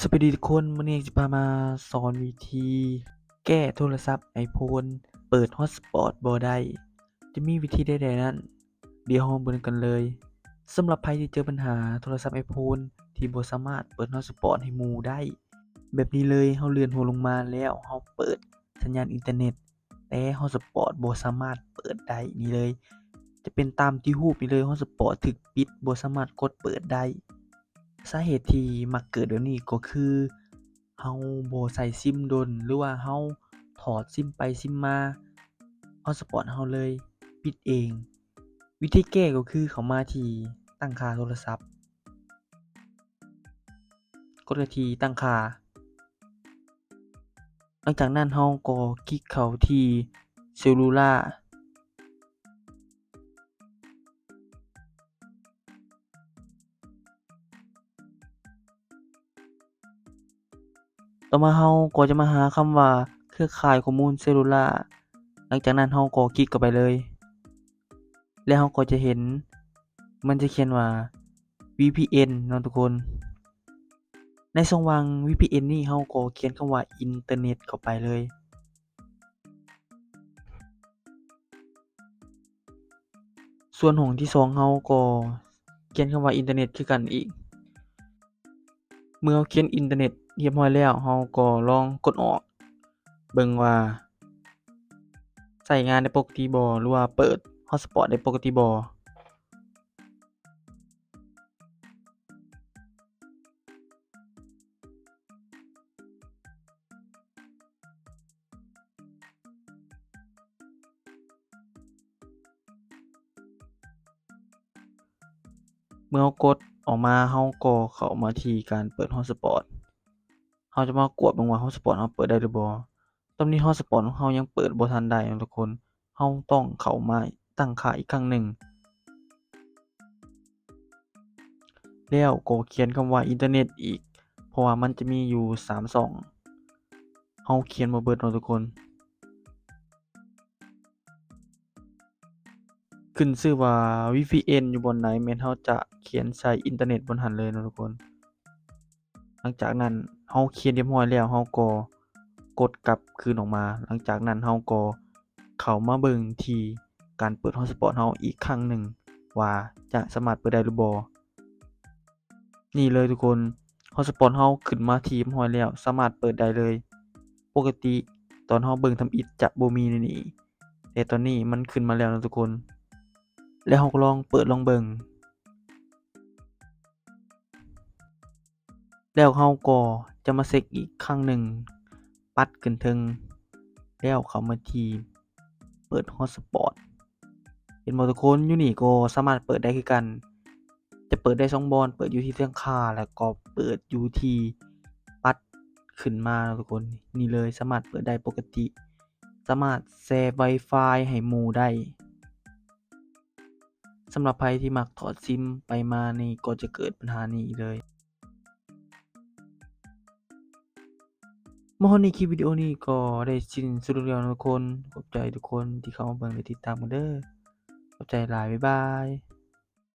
ສະບາຍດີທຸກຄົນ, ມື້ນີ້ຊິພາມາສອນວິທີແກ້ໂທລະສັບ iPhone ເປີດ Hotspot ບໍ່ໄດ້ ຈະມີວິທີໃດໆນັ້ນ ດຽວເຮົາເບິ່ງກັນເລີຍ. ສຳລັບໃຜທີ່ເຈີບັນຫາໂທລະສັບ iPhone ທີ່ບໍ່ສາມາດເປີດ Hotspot ໃຫ້ໝູ່ໄດ້ ແບບນີ້ເລີຍ, ເຮົາເລື່ອນຫົວລົງມາແລ້ວເຮົາເປີດສັນຍານອິນເຕີເນັດ ແຕ່ Hotspot ບໍ່ສາມາດເປີດໄດ້ນີ້ເລີຍ, ຈະເປັນຕາມທີ່ຮູບນີ້ເລີຍ, Hotspot ຖືກປິດ ບໍ່ສາມາດກົດເປີດໄດ້. ສາເຫດທີ່ມັກເກີດແບບນີ້ກໍຄື ເຮົາບໍ່ໃສ່ຊິມດົນ ຫຼືວ່າເຮົາຖອດຊິມໄປຊິມມາ Hotspot ເຮົາເລີຍປິດເອງ. ວິທີແກ້ກໍຄືເຂົ້າມາທີ່ຕັ້ງຄ່າໂທລະສັບ, ກົດໄປທີ່ຕັ້ງຄ່າ. ຫຼັງຈາກນັ້ນເຮົາກໍຄລິກເຂົ້າທີ່ Cellular. ຕໍ່ມາເຮົາກໍຈະມາຫາຄຳວ່າເຄືອຂ່າຍຂໍ້ມູນ Cellular. ຫຼັງຈາກນັ້ນເຮົາກໍຄລິກເຂົ້າໄປເລີຍ ແລະ ເຮົາກໍຈະເຫັນມັນຈະຂຽນວ່າ VPN ເນາະທຸກຄົນ. ໃນຊ່ອງວ່າງ VPN ນີ້ເຮົາກໍຂຽນຄຳວ່າອິນເຕີເນັດເຂົ້າໄປເລີຍ. ສ່ວນຫ້ອງທີສອງເຮົາກໍຂຽນຄຳວ່າອິນເຕີເນັດຄືກັນອີກ. ເມື່ອເຮົາຂຽນອິນເຕີເນັດຮຽບຮ້ອຍແລ້ວ ເຮົາກໍລອງກົດອອກເບິ່ງວ່າໃຊ້ງານໄດ້ປົກກະຕິບໍ່ ຫຼືວ່າເປີດ Hotspot ໄດ້ປົກກະຕິບໍ່. ເມື່ອເຮົາກົດອອກມາ ເຮົາກໍເຂົ້າມາທີ່ການເປີດ Hotspot. ເຮົາຈະມາກວດເບິ່ງວ່າ Hotspot ເຮົາເປີດໄດ້ຫຼືບໍ່. ຕອນນີ້ Hotspot ຂອງເຮົາຍັງເປີດບໍ່ທັນໄດ້ເນາະທຸກຄົນ. ເຮົາຕ້ອງເຂົ້າມາຕັ້ງຄ່າອີກຄັ້ງໜຶ່ງ ແລ້ວກໍຂຽນຄຳວ່າອິນເຕີເນັດອີກ ເພາະວ່າມັນຈະມີຢູ່ສາມຊ່ອງ ເຮົາຂຽນບໍ່ເບິດເນາະທຸກຄົນ. ຂຶ້ນຊື່ວ່າ VPN ຢູ່ບ່ອນໃດ ແມ່ນເຮົາຈະຂຽນໃສ່ອິນເຕີເນັດບ່ອນຫັ້ນເລີຍເນາະທຸກຄົນ. ຫຼັງຈາກນັ້ນເຮົາຂຽນຮຽບຮ້ອຍແລ້ວ ເຮົາກໍກົດກັບຄືນອອກມາ. ຫຼັງຈາກນັ້ນເຮົາກໍເຂົ້າມາເບິ່ງທີ່ການເປີດ Hotspot ເຮົາອີກຄັ້ງໜຶ່ງ ວ່າຈະສາມາດເປີດໄດ້ຫຼືບໍ່. ນີ້ເລີຍທຸກຄົນ, Hotspot ເຮົາຂຶ້ນມາທີ່ຮຽບຮ້ອຍແລ້ວ, ສາມາດເປີດໄດ້ເລີຍ. ປົກກະຕິຕອນເຮົາເບິ່ງທຳອິດຈະບໍ່ມີໃນນີ້, ແຕ່ຕອນນີ້ມັນຂຶ້ນມາແລ້ວເນາະທຸກຄົນ. ແລ້ວເຮົາກໍລອງເປີດລອງເບິ່ງ. ແລ້ວເຮົາກໍຈະມາເຊັກອີກຄັ້ງໜຶ່ງ, ປັດຂຶ້ນເທິງ, ແລ້ວເຂົ້າມາທີ່ເປີດ Hotspot. ເຫັນບໍ່ທຸກຄົນ? ຢູ່ນີ້ກໍສາມາດເປີດໄດ້ຄືກັນ, ຈະເປີດໄດ້ສອງບ່ອນ, ເປີດຢູ່ທີ່ຕັ້ງຄ່າ ແລ້ວກໍເປີດຢູ່ທີ່ປັດຂຶ້ນມາເນາະທຸກຄົນ. ນີ້ເລີຍ, ສາມາດເປີດໄດ້ປົກກະຕິ, ສາມາດແຊ Wi-Fi ໃຫ້ໝູ່ໄດ້. ສຳລັບໃຜທີ່ມັກຖອດຊິມໄປມານີ້ ກໍຈະເກີດບັນຫານີ້ເລີຍ. ມາຮອດນີ້ ຄລິບວິດີໂອນີ້ກໍໄດ້ສິ້ນສຸດລົງແລ້ວເນາະທຸກຄົນ. ຂອບໃຈທຸກຄົນທີ່ເຂົ້າມາເບິ່ງ ແລະ ຕິດຕາມກັນເດີ. ຂອບໃຈຫຼາຍ, ບາຍບາຍ.